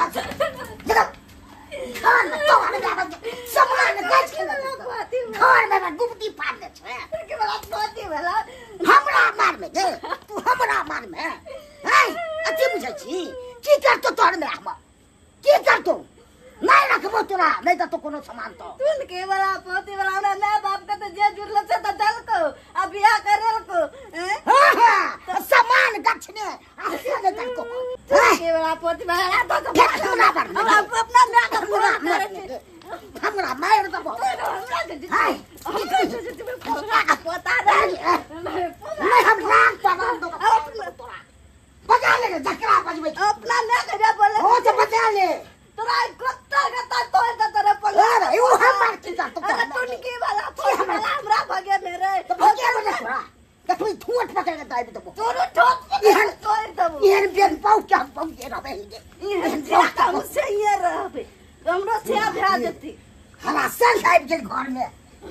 भाग देखो घर में तो आने का सामान गछ के घर में गुप्ती पार दे छे के वाला पोती वाला हमरा मार में दे तू हमरा मार में हैं अथी बुझै छी की करतो तोहर में हम की करतो नहीं रखबो तोरा नहीं तो कोनो सामान तो तुन के वाला पोती वाला हमरा माय बाप के तो जे जुड़ल छै त दलको आ बियाह करेलको हैं। हां हां सामान गछने आ से नहीं दलको तुन के वाला पोती वाला तो हमरा मार हमरा अपना माय के पूरा करे छै। हमरा मार दबो हमरा के हाय हमरा पोता रे नहीं हम राग पगा दो तोरा बजा ले रे जकरा बजबै अपना माय के जे बोले हो तो बजा ले तोरा गत्ता गत्ता तोड़ दे तोरे पगला अरे ओ हम मार की करतो अरे तुन के वाला पोती वाला हमरा भगे में रे तो भगे बने तोरा कथी ठूठ पकड़ के दाबि देबो तोरो ठोक एहन तोड़ देबो एहन बेन पाउ के हम पाउ के रहबै एहन हम से ये रहबे हमरो से भए जेती हरा सर आबि गेल घर में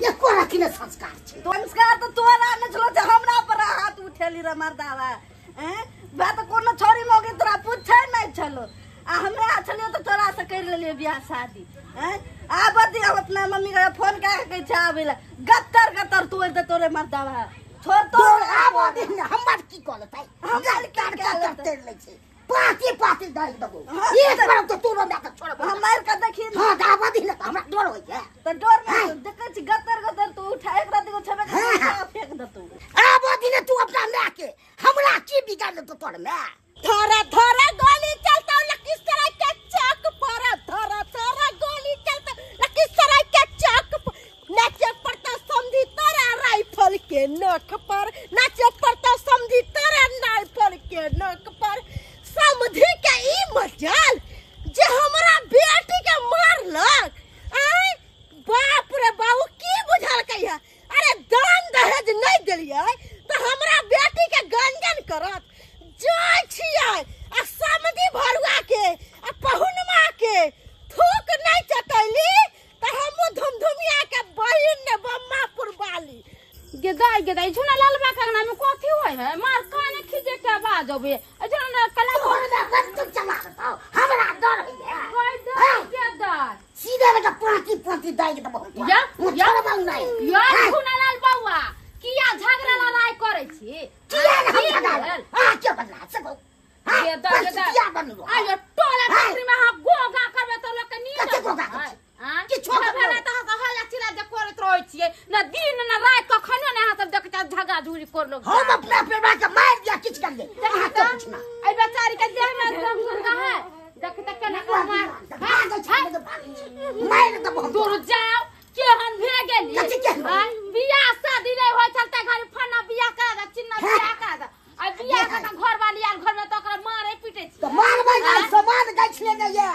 एको रति ने संस्कार छै संस्कार तो तोरा ने छलो जे हमरा पर हाथ उठेली रे मर्दावा हैं बा तो कोनो छोरी मोगी तोरा पूछे नहीं छलो आ हमरा छलियो तो तोरा से कर लेलियो बियाह शादी हैं आब दी हम अपना मम्मी के फोन कए के कहै छै आबै ला गत्तर गत्तर तोड़ दे तोरे मर्दावा छोड़ तोर तोड़ आब दिन हमर की कऽ लेतै हमर की हमर कऽ कर लेतै? तेर लै छै पाती पाती दाबि देबो हाँ, एक बार तो तोरो माय के छोड़बो हम मार के देखी हां तऽ आब दिन तऽ हमरा डर होइ छै तो डर नहीं देखै छी गत्तर गत्तर तू उठा एक रात को छेबे हाँ, हाँ। फेंक देतौ आब दिन तू अपना माय के हमरा की बिगाड़ लेतौ तोर माय थोड़ा थोड़ा गोली चलता लखीसराय के चौक पर थोड़ा थोड़ा गोली चलता लखीसराय के चौक पर नाचे पड़ता समझी तोरा राइफल के नोक पर नाचे पड़ता समझी तोरा राइफल के नोक पर समझी के ई मजाल जे हमरा बेटी के मारलक आय बाप रे बाबू की बुझलकै है अरे दान दहेज नहीं देलियै तऽ हमरा बेटी के गंजन करत जाइ छियै आ समधि भरुआ के आ पहुनमा के थूक नहीं चटैली तऽ हमहूँ धुमधुमिया के बहिन ने बम्मापुर बाली गेदाय गेदाय झुना लालबा के अंगना में कथी होय है मार काने खींचे के आवाज अबे झुना ना कला तोर माय बंदूक चला देतौ हमरा डर होइ गेदाय गेदाय सीधे लगा पाती पाती दाबि देबो या, हम या। छोड़बौ नहीं यार झुना लाल बौआ किया झगड़ा लड़ाई करै छी किया ने हम की झगड़ा भेल? आ के बनला से कहू हाँ, गेदाय बस गेदाय किया बनलो आयो टोला हाँ। टोकरी में अहाँ गोगा करबै तऽ लोक के नींद कथी गोगा करै छी? आँय? किछो करबै। झगड़ा तऽ अहाँ हल्ला चिल्ला जे करैत रहै छियै न दिन न राति कखनो ने अहाँ सब देखै छियै झगड़ा झुगड़ी करलो हम अपना परिवार के मार दिया किछ कर ले अहाँ के पूछना एहि बेचारी के देह में दम दुर्गा है देख तऽ केना कऽ मार भागै छै भागै छै मारि देबो हम दूर जाओ केहन भे गेली कथी केहन? आँय? बियाह शादी नहि होइ छल तऽ घरे फन्ना बियाह करा दे चिन्ना बियाह करा दे आ बियाह कऽ तऽ घर वाली आयल घर में तऽ ओकरा मारे पीटे छी तऽ मारबै नहि सामान गछ लेने ये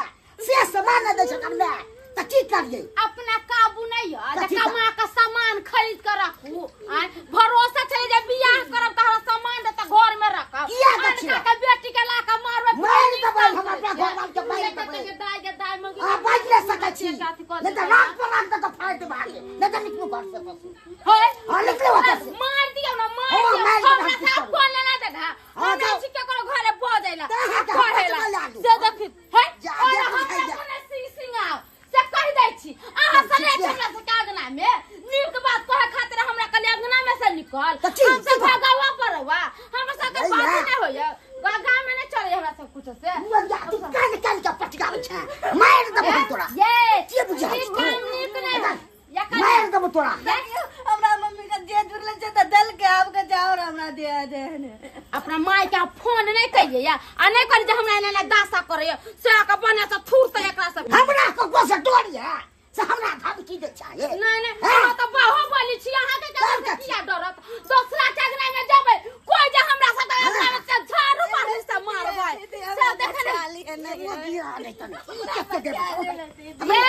से सामान नहि दै छै कमे तऽ की करियै अपना काबू नहीं है जे कथी कमा के सामान खरीद के रखू आँय? भरोसा छलै जे बियाह करब तऽ हमरा सामान देत तऽ घर में रखब किया दै छियै? अनका के बेटी के ला के मारबै मारि देबै हम अपना घरवाली के मारि देबै। दाय के दाय मौगी अहाँ बाजि नहि सकै छी नहि तऽ रात पर रात दऽ कऽ फाड़ि देब अहाँके नहि तऽ निकलू घर से बस होय हाँ, निकलू ओतऽ से। मार दियौ ना मार हाँ, दियौ मारि देब, हमरा हम से आब की कोन लेना देना हाँ, हम जाओ। छी केकरो घरे बजैला तऽ अहाँके हम कहेला बजबै लागू। से देखी हे जा, और जा, हमरा बुझाइ जा। कोने सिंह सिंह से कहि दै छी अहाँ चल, सने ठीक छै। हमरा से अंगना में नीक बात कहे खातिर हमरा कहलियै अंगना में से निकल तऽ की, हम सब की बात? भगावा परवा हमरा सबके नहीं बात है। नहि होइया गाँव में नहीं चले हमरा सब कुछ से मुअलिया, तू कान कान के पटकाबै छै मारि देबो हम तोरा ये के बुझाइ ई छै? काम नीक नहि है। या मारि देबो तोरा हमरा मम्मी के जे जुड़ल छै तऽ दल के आब के जाओ हमरा दिया दे ने अपना माय के फोन नहीं कहिए या आ नहीं करी जे हमरा एना एना दासा करैया से के बने से थूर से एकरा सब हमरा ककरो से डर ये से हमरा धमकी दै छै नहीं नहीं हाँ। हम तो बाहुबली छी अहाँ के तब केकरा से कथी? किया डरत दोसरा के अंगना में जेबै कोई जे हमरा सब अंगना में से झाड़ू मारू से मारबै से देखे ने मुअलिया नहि तने ई कते देबो ये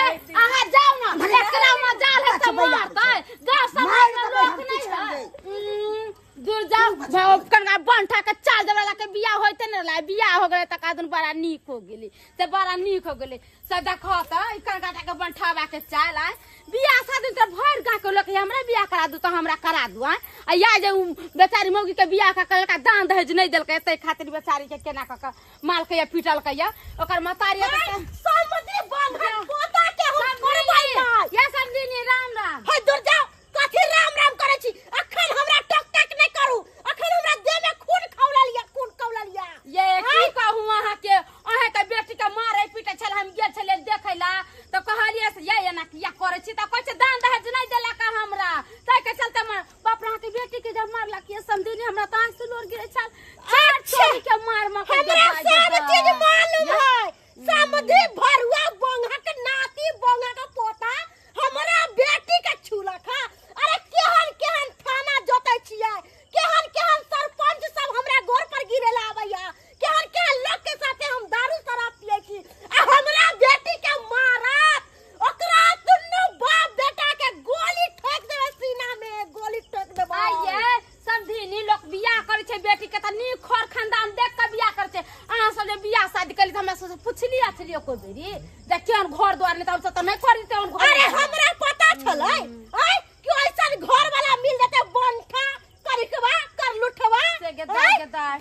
अहाँ जाउ ना एकरा मजाल है से अच्छा, भैया, मारतै गाँव समाज मारि में देबै, लोक हम नहीं किछु है करबै। दूर जाओ कनका बंठा के चाल देवला के बियाह होइते न रहलै। बियाह हो गेलै त कादुन बड़ा नीक हो गेलै, से बड़ा नीक हो गेलै। से देखो त ई कनका के बंठावा के चाल आ बियाह शादी त भरि गाँव के लोक हमरा बियाह करा दू त हमरा करा दू। आ या जे बेचारी मौगी के बियाह क लड़का दान दहेज नहीं देलकै, तै खातिर बेचारी के केना क माल के पीटल के ओकर महतारी समुद्री बंधन पोता के हम छोड़बै नै। या समझिनी राम राम। हे दूर जाओ, कथी राम राम करै छी? अखन हमरा टक टक नै करू, अखन हमरा देह में खून खौलल या, खून खौलल या। ये की कहू अहाँ के, अहाँ के बेटी के मारे पीटे छल, हम गेल छलियै देखै ला त कहलियै से ये एना किया करै छी, त कहै छै दान दहेज नै देलक हमरा, तै के चलते बाप रे अहाँ के बेटी के जब मारलक ये समधिनी हमरा त आँखि से लोर गिरै छल। चार छोरी के मार म हमरा सब चीज मालूम है। समुद्री भरुआ बंगा के नाती बंगा के पोता हमरा बेटी के छुलक है। अरे केहन केहन थाना जोतै छियै, केहन केहन सरपंच सब हमरा गोर पर गिरे ला आबैया, केहन केहन लोग के साथे हम दारू शराब पियै छी, आ हमरा बेटी के मारत ओकरा दुनू बाप बेटा के गोली ठोक देबै सीना में, गोली ठोक देबै। आइये समधिनी लोक बियाह करै छै बेटी के त नीक खर खानदान देख के बियाह करै छै। अहाँ सब जे बियाह शादी करी त हमरा सब पुछली अछली एको बेरी जे केहन घर द्वार, नहीं त हम सब त नहीं करी तेहन घर। अरे हमरा पता छलै आइ कि ऐसन घर वाला मिल जेतै बंठा करिकवा करलुठवा।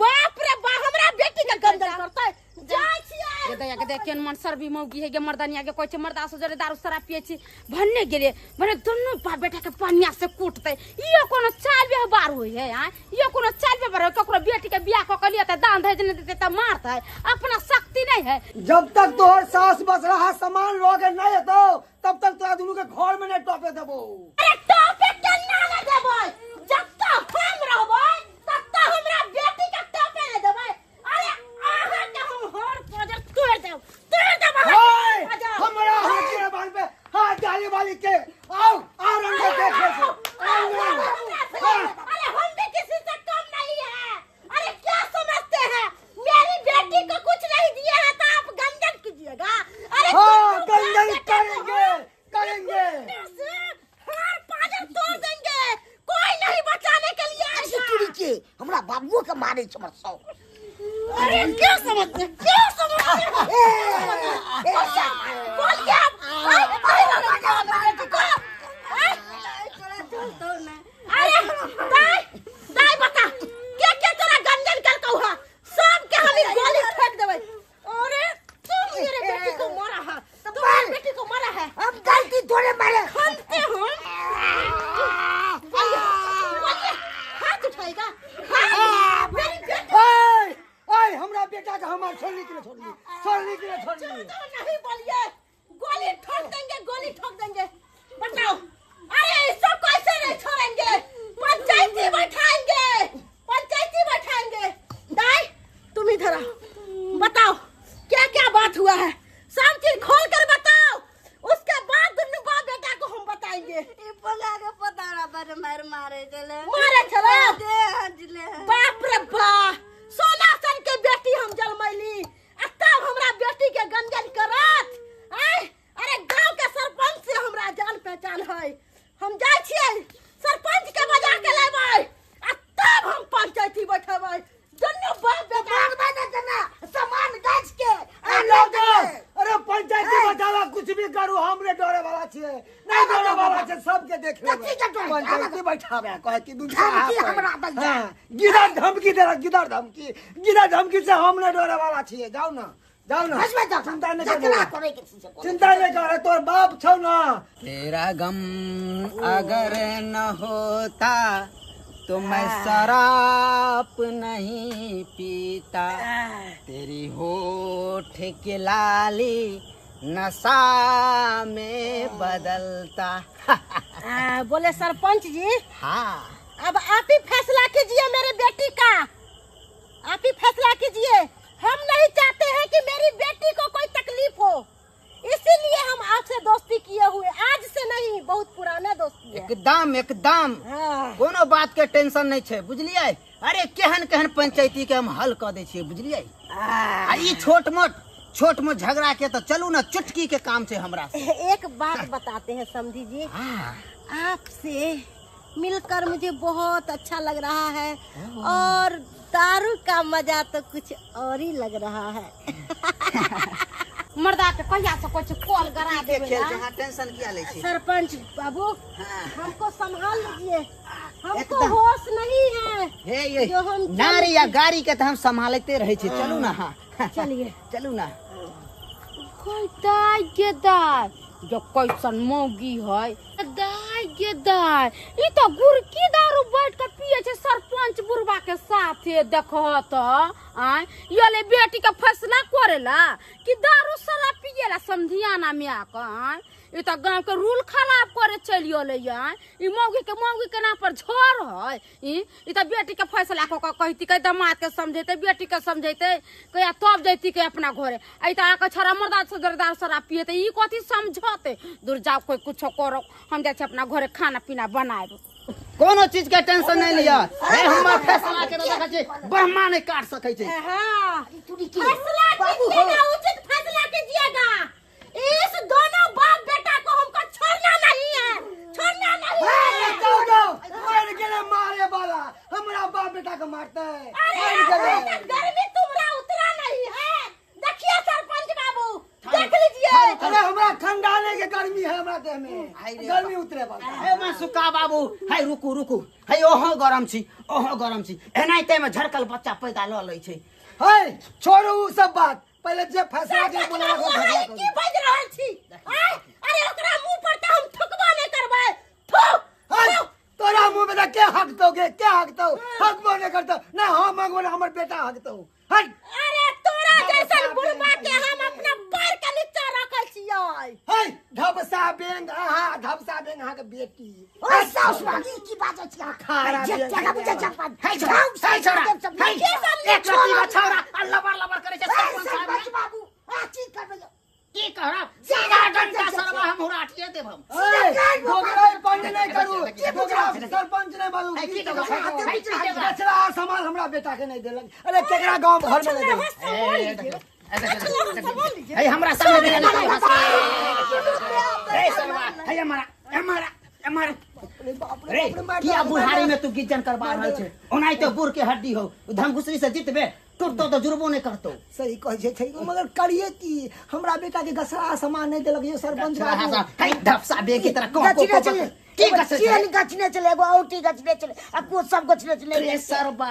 बाप रे बा हमरा बेटी के गंजन करतै। जाइ छियै गे दैया के देख केहन मन सर्वी मौगी है गे मर्दनिया के, कहै छै मर्दा से जरे दारू शराब पियै छी, भन्ने गेलै भने दुनू बाप बेटा के पनिया से कुटतै। इहो कोनो चाल व्यवहार होइ है? आँय इहो कोनो चाल व्यवहार होइ? ककरो बेटी के बियाह कऽ के लिए त दान दहेज नहि देतै त मारतै, अपना शक्ति नहीं है। जब तक तोहर सास बस रहा सामान लऽ के नहीं एतौ तब तक तोरा दुनू के घर में नहीं टपे देबो। अरे टपे केना नै देबै, जब तक हम रहबै तब तक हमरा बेटी के टपे नै देबै। अरे अहाँ के हम हर पजर तोड़ देब, तोड़ देब अहाँ। हमरा हाथ के बाल पे हाथ डाले वाली के आओ आओ रंग देखे से। अरे हम भी किसी से कम नहीं है। अरे क्या समझते हैं, मेरी बेटी को कुछ नहीं दिए हैं तो आप गंजन कीजिएगा। अरे हाँ गंजन करेंगे करेंगे, हर पाजर तोड़ देंगे, कोई नहीं बचाने के लिए। के हमरा बाबुओ के मारे छै हमर सब। अरे क्या समझते, क्या समझते बोलिए आप। अरे दाई दाई बता के के तोरा गंजन करकौ है, सब के हम गोली ठोक देबै। अरे तुम मेरे बेटी को मारा है, तुम मेरी बेटी को मारा है। हम गलती थोड़े मारे खनते हम। बोलिए बोलिए, हाथ उठाएगा मेरी बेटी। ओए हमरा बेटा के हमार छोड़नी के छोड़नी, छोड़नी के छोड़नी नहीं। बोलिए गोली ठोक देंगे, गोली ठोक देंगे। बताओ अरे इसको कैसे नहीं छोड़ेंगे, पंचायती बैठाएंगे, पंचायती बैठाएंगे। दाई तुम इधर आओ, बताओ क्या क्या बात हुआ है, सब चीज खोल कर बताओ, उसके बाद दोनों बाप बेटा को हम बताएंगे। मारे मारे चले, मारे चले। बाप रे बाप, सोना सन के बेटी हम जलमैली आ तब हमरा बेटी के गंजन करत। अरे गांव के सरपंच से हमरा जान पहचान है, हम जाइ छियै सरपंच के बजा के लेबै आ तब हम पंचायती बैठेबै। दुनू बाप बेटा सामान गाछ के। अरे पंचायती बैठावा कुछ भी करू, हमरे डरे वाला छियै नहीं, डरे वाला छै सबके देख लेबै। पंचायती बैठावे कहे कि दुनू गिदड़ धमकी देलक, गिदड़ धमकी, गिदड़ धमकी से हम नहीं डरे वाला छियै। जाउ ना जाउ ना, चिंता नहीं करू, चिंता नहीं कर, तोर बाप छौ ना। तेरा गम अगर न होता तो मैं शराब नहीं पीता, तेरी होठ के लाली नशा में बदलता। बोले सरपंच जी। हाँ अब आप ही फैसला कीजिए मेरे बेटी का, आप ही फैसला कीजिए। हम नहीं चाहते हैं कि मेरी बेटी को कोई तकलीफ हो, इसीलिए हम आपसे दोस्ती किए हुए, आज से नहीं बहुत पुराना दोस्ती है। एकदम एकदम। हाँ। कोनो बात के टेंशन नहीं छै बुझलियै। अरे केहन केहन पंचायती के हम हल क दै छियै बुझलियै। आ ई छोट मोट झगड़ा के तो चलू ना चुटकी के काम छै हमरा से। एक बात बताते हैं समधी जी। हाँ। आपसे मिलकर मुझे बहुत अच्छा लग रहा है और दारू का मजा तो कुछ और ही लग रहा है। मर्दा के कहिया से कहै छै कल गरा देबै खेल ला। छै, अहाँ टेंशन किया लै छी? सरपंच बाबू हमको संभाल लीजिए, हमको एकदम। होश नहीं है। हे ये जो हम नारी या गाड़ी के तऽ हम संभालते रहै छी। चलू ना। हाँ चलिए। चलू ना। कोई दाय गे दाय, जो कैसन मौगी है दाय गे दाय, ई तो गुरकी दारू बैठ के पिए छै सरपंच बुढ़बा के साथे। देखो तो आय ये बेटी के फैसला करेला कि दारू शराब पिएला समधियाना में आके। आय ई तो गांव के रूल खराब करे चलियो ले। आय ई मौगी के नाम पर झोर है। ई तो बेटी के फैसला क के कहती के दामाद के समझेते, बेटी के समझेते कहिया तब जैती के अपना घरे। आई तो आके छड़ा मर्दा से दारू शराब पिए ते ई कथी समझते? दूर जाओ, कोई कुछो करो, हम जाइ छी अपना घरे खाना पीना बनाएब। कोनो चीज के टेंशन नहीं लिया। हे हमर फैसला के देखै छी ब्रह्मा नहीं काट सकै छै। हाँ फैसला कीजिएगा, उचित फैसला कीजिएगा। इस दोनों बाप बेटा को हमको छोड़ना नहीं है, छोड़ना नहीं है। मर गेलै मारे वाला, हमरा बाप बेटा के मारते। अरे अभी तक गर्मी तुम्हारा उतरा नहीं है। देखिए सरपंच बाबू देख लीजिए। अरे हमरा ठंडाने के गर्मी है हमरा देह में, गर्मी उतरे वाला। हे मासुका बाबू, हे रुकू रुकू, हे ओहो गरम छी, ओहो गरम छी। एनाहिते में झरकल बच्चा पैदा ल लै छै। हे छोड़ू उ सब बात, पहले जे फैसला के बोला बाबू, अहाँ ई की बाजि रहल छी? आँय? अरे ओकरा मुंह पर तऽ हम थुकबो नहि करबै। थू। हे, तोरा मुंह में के हक दोगे, के हक दो? हक नहीं करतो ना हम हकबो ना हमर बेटा हक दो। हट। अरे तोरा जैसन बुढ़बा के हम अपना पैर के नीचा रखल छियै। हे धबसा बेंग, आहा धबसा बेंग अहाँ के बेटी। ओए साउस मांगी की बाजै छी अहाँ? खारा जे बेंग। जगह बुझै छै अपन। हे छोरा, हे छोरा, हे एक रत्ती छौरा आ लबर लबर करै छै सरपंच साहब। सरपंच बाबू आ की करबै? की कहब, सीधा डंडा सरवा हम हुराठिए देब हम। दोगरा पंच नहीं करू, दोगरा सरपंच नहीं बाजू। हे, की कहब? हे, की कहब? बचड़ा सामान हमरा बेटा के नहीं देलक। अरे केकरा गांव घर में नहीं देलक? हे हमरा सामने देने नहीं। हे सरवा, हे हमारा हमारा हमारा रे किया बुढ़ारी में तू गिज्जन करवा रहल छै? ओनाहिते बूढ़ के हड्डी हो, धमघुसरी से जीतबे टूटतो तो जुड़बो नहीं करतो। सही कहै छै, छै मगर करिए की? हमरा बेटा के गसरा सामान नहीं देलक यो सरपंच बाबू। हे धपसा बे की तरह को गछने को चले की गछले? चेन गछने चले, एगो औटी गछने चले, आ को सब गछने चले। रे सरबा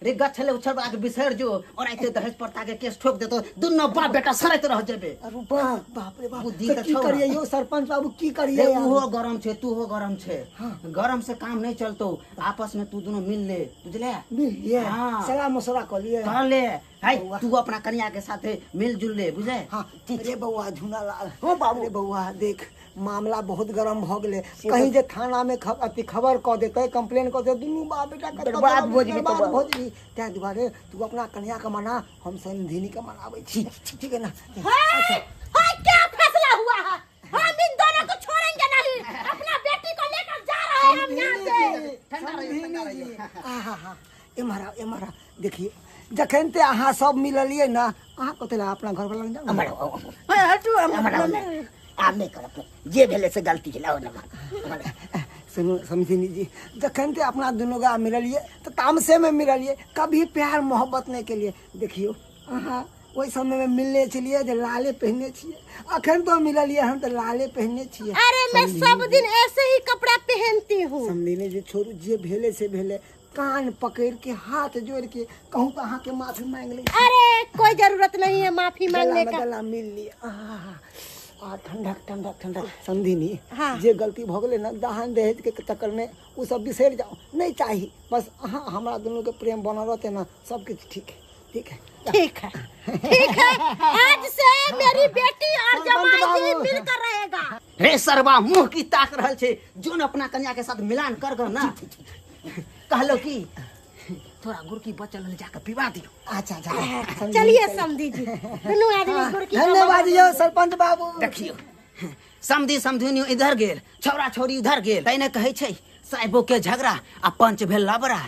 रे गछले उछलबा के बिसर जो, ओनाहिते दहेज प्रथा के केस ठोक देतो, दुन्नो बाप बेटा सड़ैत रह जेबे। अरे बाप बाप रे बाप, बुद्धि तो के की छौड़ा। करिए यो सरपंच बाबू, की रे करिए? उहो गरम छै, तूहो गरम छै। गरम से काम नहीं चलतो, आपस में तू दोनों मिल ले, बुझले? मिल लिए। हाँ। सलाह मशवरा कर लिए। कर ले। है तू अपना कन्या के साथे मिलजुल ले, बुझले? हाँ अरे बउआ झूना लाल। हाँ बाबू। अरे बउआ देख मामला बहुत गरम भ गेलै, कहीं जे थाना में अथी खबर क देतै, कंप्लेन क देतै, दुनू बाप बेटा के बर्बाद भऽ जेबै तो। बर्बाद भऽ जेबही। ताहि दुआरे तू अपना कन्या के मना, हम समधिनी के मनाबै छी, ठीक है ना? हाय हाय क्या फैसला हुआ है? हम इन दोनों को छोड़ेंगे नहीं, अपना बेटी को लेकर जा रहे हैं हम यहाँ से। ठंडा रहियो, ठंडा रहियो। आहा एम्हर एम्हर देखिए, जखन ते अहाँ सब मिललियै ना, अहाँ कतै ला अपना घर वाला लग जाउ हमर हाय, हटू हम हमर आब नहि करब, जे भेलै से गलती भेलै। ने सुनू समधिनी जी, जखन ते अपना दुनू गा मिललियै तऽ तामसे में मिललियै, कभी प्यार मोहब्बत नहीं केलियै। देखियौ अहाँ ओहि समय में मिलने छलियै जे लाले पहिने छियै, अखन तो मिललियै हम तऽ लाले पहिने छियै। अरे मैं सब दिन ऐसे ही कपड़ा पहनती हूँ। समधिनी जी छोड़ू, जे भेलै से भेलै, कान पकड़ के हाथ जोड़ के कहूँ तऽ अहाँके माफी मांगि लै छी। अरे कोई जरूरत नहीं है माफी मांगने गला में का। गला मिल लिए। आहा, आ ठंडक ठंडक ठंडक। समधिनी हाँ। जे गलती भऽ गेलै ना दहान दहेज के चक्कर में, ओ सब बिसरि जाओ, नहीं चाही, बस अहाँ हमरा दुनू के प्रेम बनल रहते ना, सब किछु ठीक है, ठीक है। ठीक है ठीक है, आज से मेरी बेटी और सरपंच जमाई जी बाबू। मिलकर रहेगा। रे सरवा मुंह की ताक रहल छै, जोन अपना कन्या के साथ मिलान कर गो ना, कहलो की थोड़ा गुड़की बचल हल जाके पिवा दियो। अच्छा अच्छा, चलिए समधी जी, दोनों आदमी गुड़ की धन्यवाद यौ सरपंच बाबू। देखियो समधी समधिनी इधर गेल, छौरा छौरी उधर गेल, तैने कहै छै साहेबो के झगड़ा आ पंच भेल लबड़ा।